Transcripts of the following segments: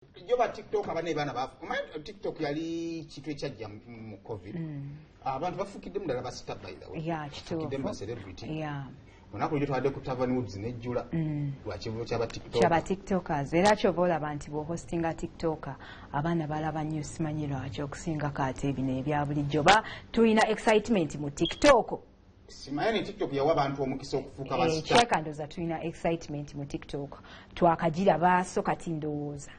Jo ba TikTok abane bana bafu. Omanyi TikTok yali kintu ekyajja mu COVID. Abantu bafukiddemu ddala ba star, by the way. Yeah, kituufu. Bafukiddemu ba celebrity. Olunaku lujjo twadde ku Tavern Woods nejjula lwa kivulo kyaba TikTok. Kyaba TikTokers. Era kyova olaba nti bw'ohostinga TikToker, abaana balaba nnyo, simanyi lwaki, okusingako ate bino ebya bulijjo. Ba tulina excitement mu TikTok. Simanyi ne TikTok yawa abantu omukisa okufuuka ba star. Kirabika ndowooza tulina excitement mu TikTok, twakagiraba, so kati ndowooza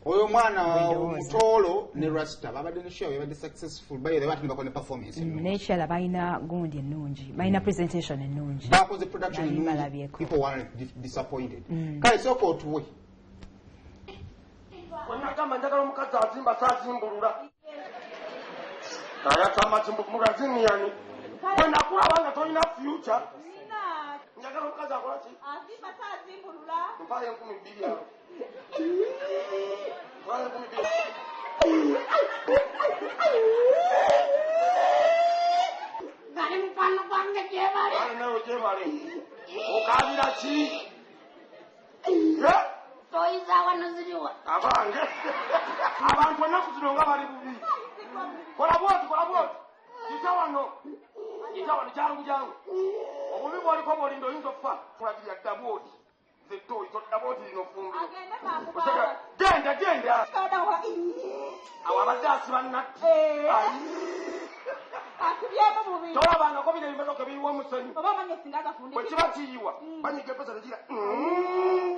Oyo omwana Ndowooza. Omutoolo ne Rasta babadde ne show yabadde successful, by the way, ate ne bakola ne performance ennungi. N'ekirala balina gundi ennungi, balina presentation ennungi. Bakoze production Nali ennungi. balabyeko. People weren't disappointed. Kale sooka otuwe. Wenagamba njagala omukazi azimba saazimbulula ayatama mulaziniyani bwenakulaba nga tolina future. Njagala omukazi akola ki? Azimba saazimbulula. Mpayo 2000 awo, mpayo 2000. Gali mukwano gwange, gyebale. Ale nawe gyebale. Okabira ki? Toyiza wano ziriwa? Abange, abantu ennaku zino nga bali bubi. Kola bwoti, kola bwoti, yita wano, yita wano, jangu jangu. Obubi bwoliko bwolinda oyinza okufa. Kulagirira dda bwoti zettoyi todda bwoti lino fumbiro. Agende mangu. Genda genda. Awo abadde asiba natti. Asibyemu bubi. Tolabangako bino ebimotoka biyiwa omusenyu. Oba omanye singa agafundi. Bwe kiba kiyiwa banyiga epesa tegira.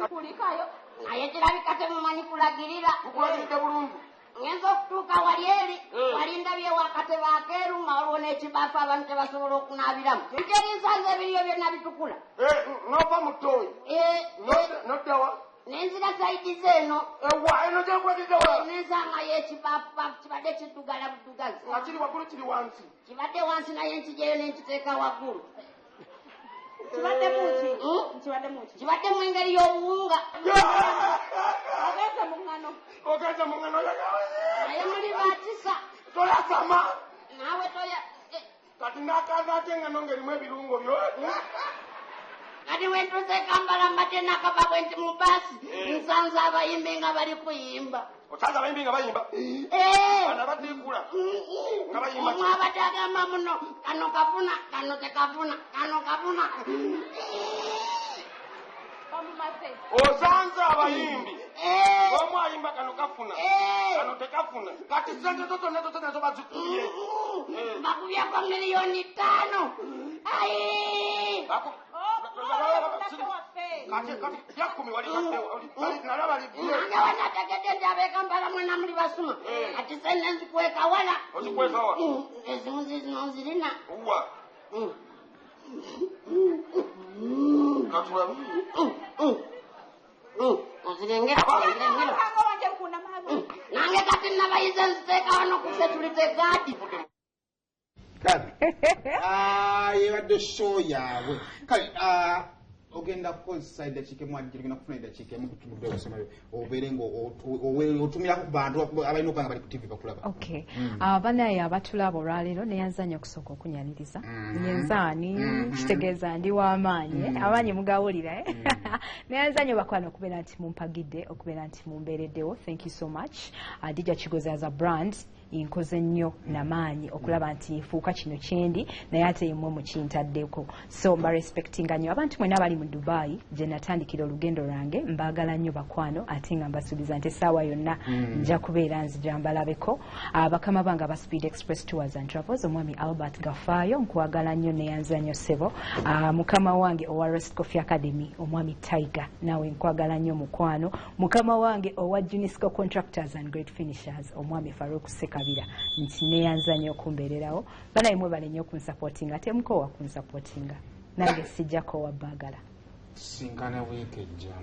Kulikayo naye kirabika temumanyi kulagirira. Tukulagiridde bulungi. Ngenza okutuuka wali eri, wali ndabyewo akatebe akeeru nga waliwo n'ekibaafu abantu tebasobola okunaabiramu. Nkerinsanze ebiriyo byonna bitukula. Nova mu ttooyi noddawa? Nenzira side zeeno. Ewa eno gyenkulagiridde wa? Nensangayo ekibaafu kibadde kiddugala buddugazi. Nga kiri waggulu, kiri wansi? Kibadde wansi, naye nkijeyo nenkiteeka waggulu. Kibaddemu ki? Hmm? Kibaddemu ki? Kibaddemu engeri y'obuwunga. Ogenze mu ŋŋano. Ogenze mu ŋŋano. Naye muli batisa. Toyasama. Naawe toya. Kati nakaza ate eŋŋano ng'erimu ebirungo byo. Kati wentuuse e Kampala, mbadde nakava bwe nti mu baasi, nsanze abayimbi nga bali kuyimba. Osanze abayimbi nga bayimba? Eh. Bano abatiikula nga bayimba Omu abadde agamba muno, kano kafuna, kano tekafuna, kano kafuna. Bamumaze. Osanze abayimbi Eh. omu ayimba kano kafuna, Eh. kano tekafuna. Kati sente zo zonna zonna nazo bazikubye. Bakubyako 5 million. Ai! Waffe. Kati byakumi wali nalaba libye. Nange wanategedde nti ab'e Kampala mwena muli basuma. Eh. Kati sente nzikweka wala. Ozikwekawa? Ezimu zizino nzirina. Wa? Katulabe. Ozirengera, ozirengera. Kanga wanje nkunda maama. Nange kati nabayize nziteeka wano ku security guard. Kale yebadde show yaabwe. Kale ogenda kukozesa eddakiika emu ajja, ogenda kufuna eddakiika emu kutuludde okusomero obeere nga otumirako ku bantu abalina okuba nga bali ku TV bakulaba. Okay. Banaye abatulaba olwaleero, neyanzanya okusooka okunyaniriza. Nyenzaani? Kitegeeza ndi w'amaanyi, eh? Amaanyi mugawulira, eh? Neyanzanya bakwano okubeera nti mumpagidde, okubeera nti mumbeereddewo. Thank you so much. Dija Kigozi as a brand nkoze nnyo namaanyi okulaba nti nfuuka kino kyendi, naye ate imwe mukintaddeko, so mbarespectinga nnyo. Abantu mwena abali mu Dubai gye natandikira olugendo lwange, mbaagala nnyo bakwano, ate nga mbasuubiza nti essaawa yonna nja kubeera nzija mbalabeko. Bakama bange aba Speed Express Tours and Travels, omwami Albert Gafaayo, nkwagala nnyo, neyanza nnyo ssebo. Mukama wange owa Rest Coffee Academy, omwami Tiger, naawe nkwagala nnyo mukwano. Mukama wange owa Junisco Contractors and Great Finishers, omwami Faruk Sekabira, nti neyanza nnyo okumbeererawo. Banaye mwebale nnyo okunsupportinga, temukoowa kunsupportinga, nange sijja koowa baagala. Sinkana wiiki ejja.